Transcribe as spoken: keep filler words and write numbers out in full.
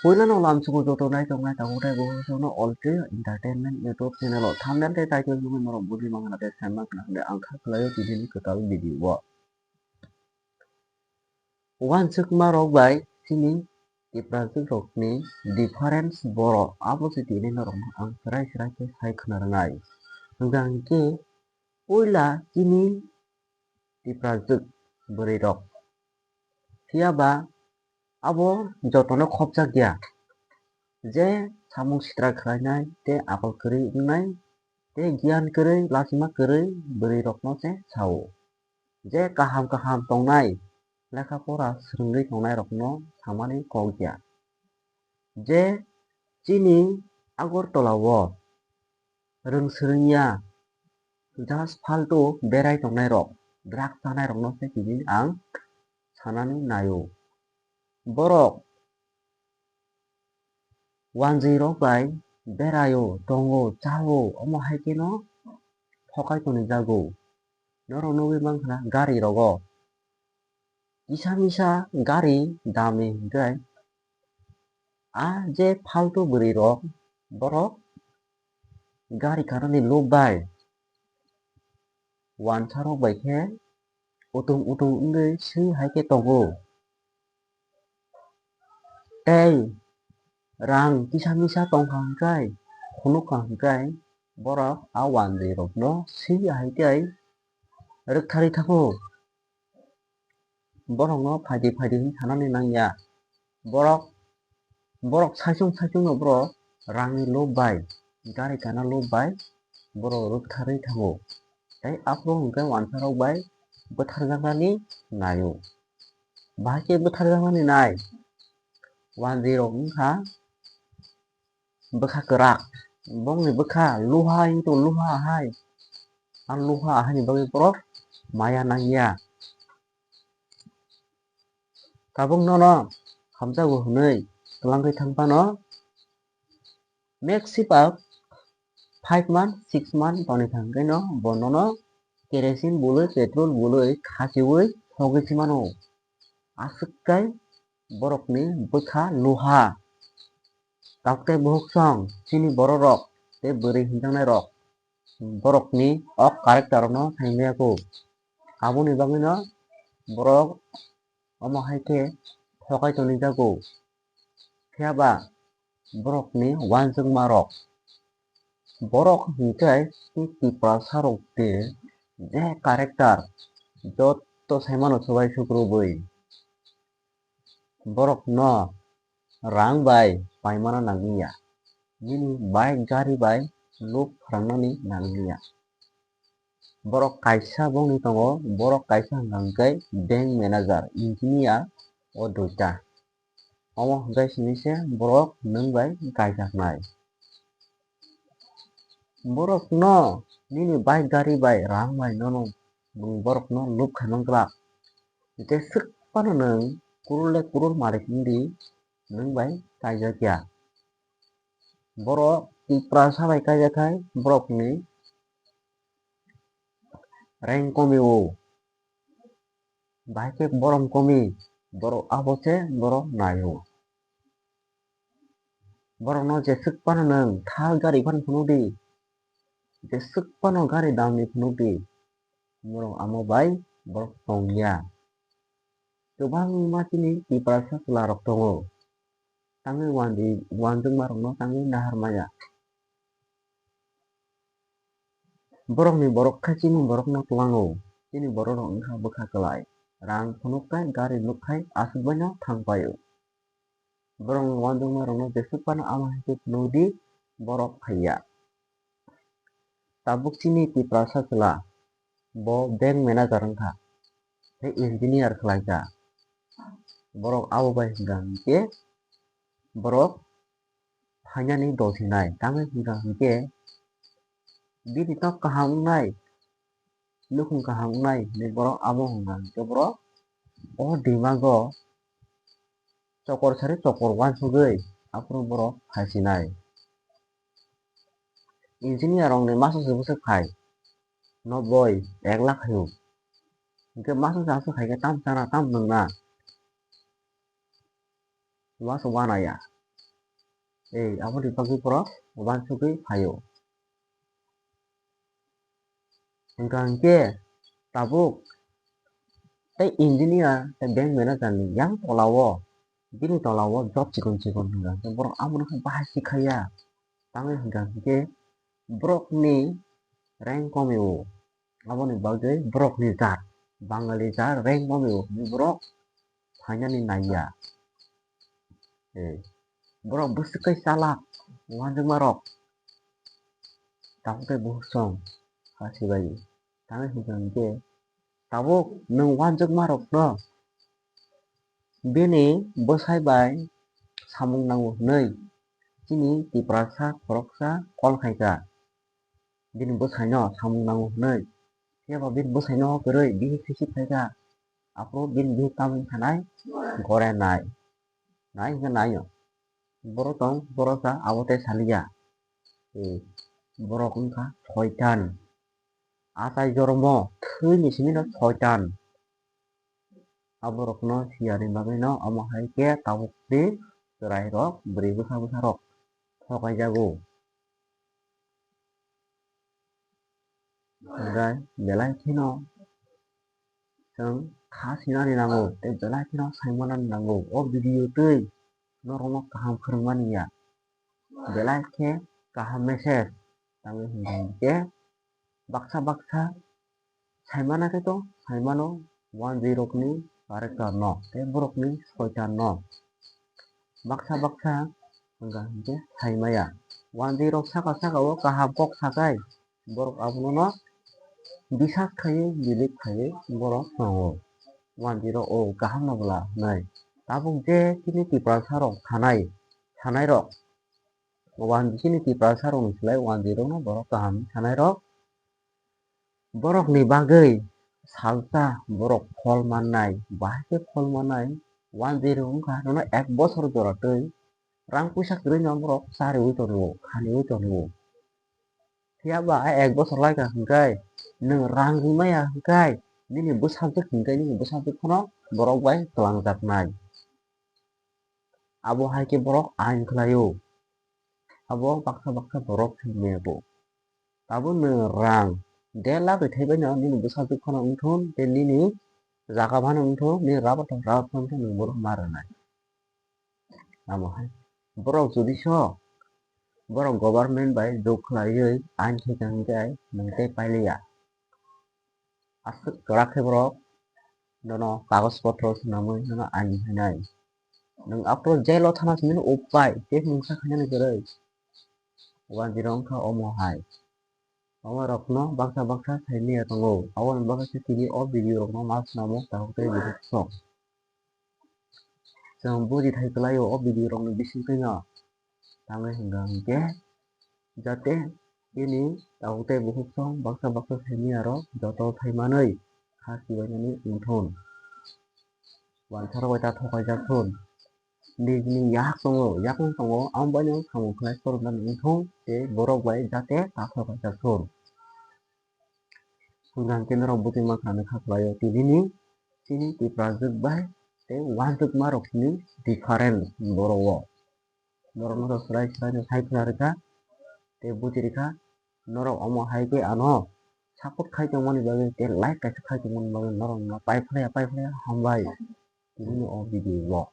Puila no lamsugo joto naitok nai tabuk tei bo chwngno All Clear Entertainment YouTube channel o thumbnail tei title nugwi norok bujima khna tei saima khna hwnwi ang kha khlaio tini ni kwtal video o. Uansukma rok bai chini Tipraswk rokni difference borok abo se tini norokno ang chwrai chwrai khe sai khna rwnai. Hwnkha hwnkhe puila chini Tipraswk bwrwi rok. Phiya ba abo jotono khopjak ya. Je samung sitra khlainai tei akol kwrwi wngnai tei giyan kwrwi lachima kwrwi bwrwi rokno se sao. Je kaham kaham tongnai lekha pora swrwngwi tongnai rokno samani kok ya. Je chini Agartala o rwng swrwngya, just faltu berai tongnai rok, drugs chanai rokno se tini ang sanani naio. Borok wanjwi rok bai beraio, tongo, chao, omo hai kheno thokai toni jago. Norok nugwi mankha gari rogo kisa misa gari dami hwnkhe a je faltu bwrwi rok borok gari kanani lob bai wansa rok bai khe utung utung wngwi swi hai khe tongo. Tei rang kisa misa tongkha hwnkhe, phunukha hwnkhe borok a wanjwi rokno swi hai tei rwktharwi thango. Borokno phaidi phaidi hwnwi sanani nangya. Borok, borok saichung saichungno borok rangni lob bai, gari kana lob bai borok rwktharwi thango. Tei aphuru hwnkhe wansarok bai bwtharjaknani naio. Bahai khe bwtharjaknani nai. Wanjwi rok wngkha bwkha kwrak. Bongni bwkha luha hinwi tongo, luha ahai. A luha ahaini bagwi borok maya nangya. Tabuk nono hamjago hwnwi twlangwi thang phano, maximum five month, six month toni thang khe no bo nono kerosene bului, petrol bului khachiui thogwi si mano. Aswk khe borokni bwkha luha. Tabuk tei buhuk song chini borok rok tei bwrwi hinjaknai rok borokni o character rokno saimaya kho. Aboni bagwino borok omo hai khe thokai toni jago. Phiya ba borokni uansukma rok, borok hinkhe Tiprasa rok de je character joto saimano swbai sukrubui. Borokno rang bai paimana nangya, nini bike gari bai lob phwrangnani nangya. Borok kaisa bongni tongo, borok kaisa hwnka hwnkhe bank manager, engineer o duita. Omo hwnkhe simi se borok nwng bai kaijaknai. Borokno nini bike gari bai rang bai nono nwng borokno lob khaimang glak. Jeswk phano nwng kurul le kurul malik wngdi, nwng bai kaijak ya. Borok Tiprasa bai kaijak khai borokni rank komi o. Bahai khe borom komi, borok abo se borok nai o. Borokno jeswk phano nwng thal gari phano phunukdi, jeswk phano gari damni phunukdi, borok amo bai borok tongya. Kwbangma chini Tiprasa chwla rok tongo, tangwi uanjwi-, uanjwkma rokno tangwi nahar maya. Borokni borok khe chini borokno tlango, chini borok rok wngkha bwkha kwlai, rang phunuk khai, gari nuk khai, aswk baino thang pai o. Borokni uanjwkma rokno jeswk phano ama hai khe phunukdi, borok phaiya. Tabuk chini Tiprasa chwla, bo bank manager wngkha, tei engineer khlaikha. Borok abo bai hwnkha hwnkhe borok phainani dol hinai, tamni hwnkha hwnkhe bini nok kaham wngnai, nukhung kaham wngnai hinwi borok abo hwnkha hwnkhe borok o dimago chokor sari chokor uansugwi aphuru borok phaisinai. Engineer rokni masa se bwswk phai, noboi, ek lakh phaio. Hwnkhe masa se aswk khaikhe tam chana tam nwngna. Uansuk uanaya. Ei, aboni bagwi borok uansugwi phaio. Hwnkha hwnkhe tabuk tei engineer tei bank manager ni yang tola o, bini tola o job chikon chikon hwnkha hwnkhe borok abono khe bahai sikhaiya. Tamoni hwnkha hwnkhe borokni rank komio. Aboni bagwi borokni jat, Bangali jat rank komio hwnwi borok phainani naiya. Borok bwswk khe chalak, uansukmarok tabuk tei bukhuk song kha sibai. Tamoni hwnkha hwnkhe tabuk nwng uansukmarokno bini bwsai bai samung nango hwnwi chini Tiprasa khoroksa call khaikha. Bini bwsaino samung nango hwnwi. Phiya ba bini bwsaino kwrwi bihik sisip khaikha. Aphuru bini bihik tamni sanai gore nai. Nai hwnkhe naio. Borok tong, borok sa abo tei saliya. Borok wngkha soitan. Achai jormo thwini simino soitan. Aborokno siyani bagwino omo hai khe tabukni chwrairok, bwrwi bwsa bwsarok thokaijago. Hwnkhe belai kheno chwng kha sinani nango tei belai kheno saimanani nango. O video twi norokno kaham phwrwngmani ya, belai khe kaham message. Tamoni hwnkhe baksa baksa saimana khe to saimano wanjwi rokni character no tei borokni soitan no. Baksa baksa hwnkha hwnkhe saimaya. Wanjwi rok saka saka o kaham kok sakai borok abono no bisas khaiwi believe khaiwi borok tongo. Wanjwi rok o kaham no bwla hwnwi. Tabuk je chini Tiprasa rok thanai, thanai rok, wan chini Tiprasa rokni slai wanjwi rokno borok kaham sanai rok. Borokni bagwi salsa borok phol mannai, bahai khe phol mannai, wanjwi rok wngkha nono ek bosor jora twi rang puisa kwrwino borok chariwi tongo, khaniwi tongo. Phiya ba a ek bosor laikha hwnkhe nwng rang rwmaya hwnkhe nini bwsajwk hwnkhe nini bwsajwk phano borok bai twlangjaknai. Abo hai khe borok ain khlaio. Abo baksa baksa borok se mebo. Tabuk nwng rang der lakh rwthai baino nini bwsajwk phano wngthun tei nini jaga phano wngthun, nini rubber tong rubber phano wngthun, nwng bono ma rwnai. Amo hai borok jodi so borok government bai jok khlaiwi ain khe tong khe nwng tei pailiya. Aswk kwrak khe borok nono kagoj potro swnamwi nono ain hinai. Nwng aphuru jail o thana simi upai tei mungsa khainani kwrwi. Wanjwi rok wngkha omo hai. Omo rokno baksa baksa saimanya tongo. Aboni bagwi se tini o video rokno ma swnamo tabuk tei video sok. Chwng buji thai kwlaio o video rokni bisingtwino. Tamni hwnkha hwnkhe jate bini tabuk tei bukhuk song baksa baksa saimanya rok joto thaimanwi kha sibainani wngthun. Wansarok bai ta thokaijak thun. Nini yak tongo, yakung tongo, amo baino samung khlai khoroknani wngthung tei borok bai jate ta thokaijak thun. Hwnkha hwnkhe norok bwtwi mankha hwnwi kha khlaio, tinini chini Tiprajwk bai tei uansukmarokni difference borok o. Borokno swrai swraino sai khwna rwkha tei buji rwkha, norok omo hai khe ano support khai tongmani bagwi tei like kaisa khai tongmani bagwi norokno pai phlaiya, pai phlaiya, hambai. Tinini o video o.